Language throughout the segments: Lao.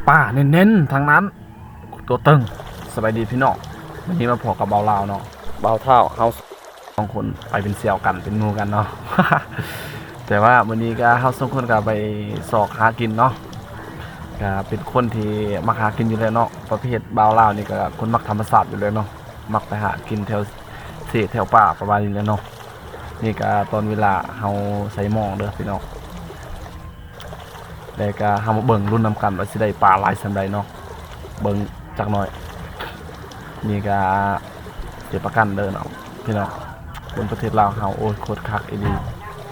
ປາເນັ້ນໆ ທັງນັ້ນ ຕົວເຕີງ. ສະບາຍດີພີ່ນ້ອງ, ມື້ນີ້ມາພໍ້ກັບບ່າວລາວເນາະ, ບ່າວທ້າວ ເຮົາສອງຄົນໄປເປັນສ່ຽວກັນ ເປັນໝູ່ກັນເນາະ. ແຕ່ວ່າມື້ນີ້ກະເຮົາສອງຄົນກະໄປຊອກຫາກິນເນາະ, ກະເປັນຄົນທີ່ມັກຫາກິນຢູ່ແລ້ວເນາະ. ປະເພດບ່າວລາວນີ້ກະຄົນມັກທຳມະຊາດຢູ່ແລ້ວເນາະ, ມັກໄປຫາກິນແຖວເຊແຖວປ່າປະມານນີ້ແຫຼະເນາະ. ນີ້ກະຕອນເວລາເຮົາໃສ່ໝອງເດີພີ່ນ້ອງ. ແລ້ວກະເຮົາມາເບິ່ງລຸ້ນນຳກັນວ່າຊິໄດ້ປາຫຼາຍສ່ຳໃດເນາະ, ເບິ່ງຈັກໜ້ອຍ. ນີ້ກະເສຍປະກັນເດີເນາະພີ່ນ້ອງ, ຄົນປະເທດລາວເຮົາ ໂອ້ຍ ໂຄດຄັກອີ່ຫຼີ,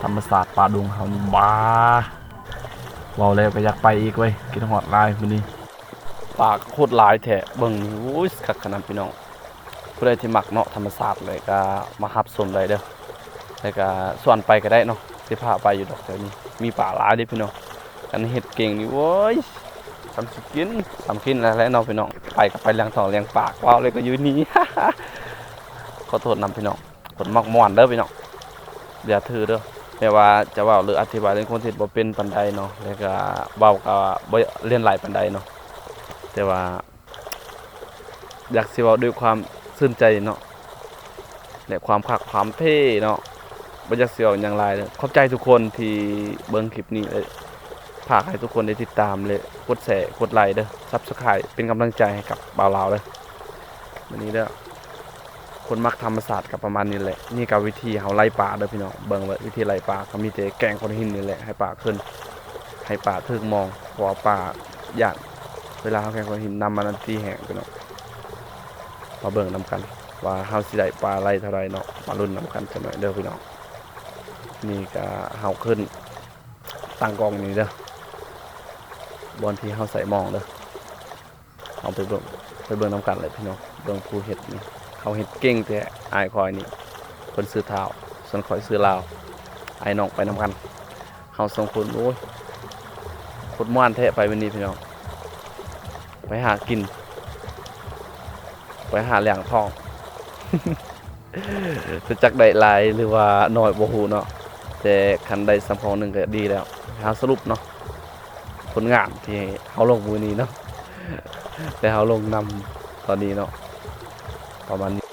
ທຳມະຊາດປ່າດົງເຮົານີ້ ບາ ເວົ້າແລ້ວກະຢາກໄປອີກເວີຍ, ຄິດຮອດຫຼາຍມື້ນີ້. ປາກະໂຄດຫຼາຍແທ້ ເບິ່ງນີ້ ໂອ້ຍ ຄັກຂະໜາດພີ່ນ້ອງ. ຜູ້ໃດທີ່ມັກເນາະ ທຳມະຊາດ ແລ້ວກະມາຮັບຊົມໄດ້ເດີ, ແລ້ວກະຊວນໄປກະໄດ້ເນາະ, ຊິພາໄປຢູ່ດອກ. ແຖວນີ້ມີປາຫຼາຍເດ້ພີ່ນ້ອງ, ຄັນເຮັດເກັ່ງນີ້ ໂອ້ຍ ສ່ຳຊິກິນ ສ່ຳກິນແລ້ວແຫຼະເນາະພີ່ນ້ອງ. ໄປກະໄປລ້ຽງທ້ອງລ້ຽງປາກ, ເວົ້າແລ້ວກະຢູ່ນີ້ ຂໍໂທດນຳພີ່ນ້ອງ, ຄົນມັກມ່ວນເດີພີ່ນ້ອງ, ຢ່າຖືເດີ. ແມ່ນວ່າຈະເວົ້າ ຫຼື ອະທິບາຍເລື່ອງຄວາມຄິດບໍ່ເປັນປານໃດເນາະ, ແລ້ວກະເວົ້າກະບໍ່ເລື່ອນໄຫຼປານໃດເນາະ, ແຕ່ວ່າ ຢາກຊິເວົ້າດ້ວຍຄວາມຊື່ນໃຈເນາະ ແລະ ຄວາມຄັກຄວາມເທ່ເນາະ, ບໍ່ຢາກຊິເວົ້າຫຍັງຫຼາຍເດີ. ຂອບໃຈທຸກຄົນທີ່ເບິ່ງຄລິບນີ້ ແລະ ຝາກໃຫ້ທຸກຄົນໄດ້ຕິດຕາມ ແລະ ກົດແຊ ກົດໄລເດີ, ຊັບສະໄຄຣບ໌ ເປັນກຳລັງໃຈໃຫ້ກັບບ່າວລາວເດີ. ມື້ນີ້ເດີ ຄົນມັກທຳມະຊາດກະປະມານນີ້ແຫຼະ. ນີ້ກະວິທີເຮົາໄລ່ປາເດີພີ່ນ້ອງ, ເບິ່ງເລີຍ ວິທີໄລ່ປາກະມີແຕ່ແກ່ງໂຂດຫີນນີ້ແຫຼະ ໃຫ້ປາຂຶ້ນ ໃຫ້ປາຖືກມອງ, ເພາະວ່າປາຢ້ານ ເວລາເຮົາແກ່ງໂຂດຫີນນ້ຳມັນຕີແຮງພີ່ນ້ອງ. ມາເບິ່ງນຳກັນວ່າເຮົາຊິໄດ້ປາໄລ່ເທົ່າໃດເນາະ, ມາລຸ້ນນຳກັນຈັກໜ້ອຍເດີພີ່ນ້ອງ. ນີ້ກະເຮົາຂຶ້ນຕັ້ງກ້ອງນີ້ເດີ ບ່ອນທີ່ເຮົາໃສ່ໝອງເດີ. ເຮົາໄປເບິ່ງ ໄປເບິ່ງນຳກັນເລີຍພີ່ນ້ອງ. ເບິ່ງຜູ້ເຮັດນີ້ ເຂົາເຮັດເກັ່ງແທ້. ອ້າຍຂ້ອຍນີ້ເພິ່ນຊື່ທ້າວ ສ່ວນຂ້ອຍຊື່ລາວ. ອ້າຍນ້ອງໄປນຳກັນ ເຮົາສອງຄົນ. ໂອ້ຍ ໂຄດມ່ວນແທ້ໄປມື້ນີ້ພີ່ນ້ອງ, ໄປຫາກິນ ໄປຫາລ້ຽງທ້ອງ. ແຕ່ຈັກໄດ້ຫຼາຍ ຫຼືວ່າໜ້ອຍບໍ່ຮູ້ເນາະ, ແຕ່ຄັນໄດ້ສຳຂອງໜຶ່ງກະດີແລ້ວ. ເຮົາສະຫຼຸບເນາະ ຜົນງານທີ່ເຮົາລົງມື້ນີ້ເນາະ ແຕ່ເຮົາລົງນຳຕອນນີ້ເນາະ ປະມານນີ້.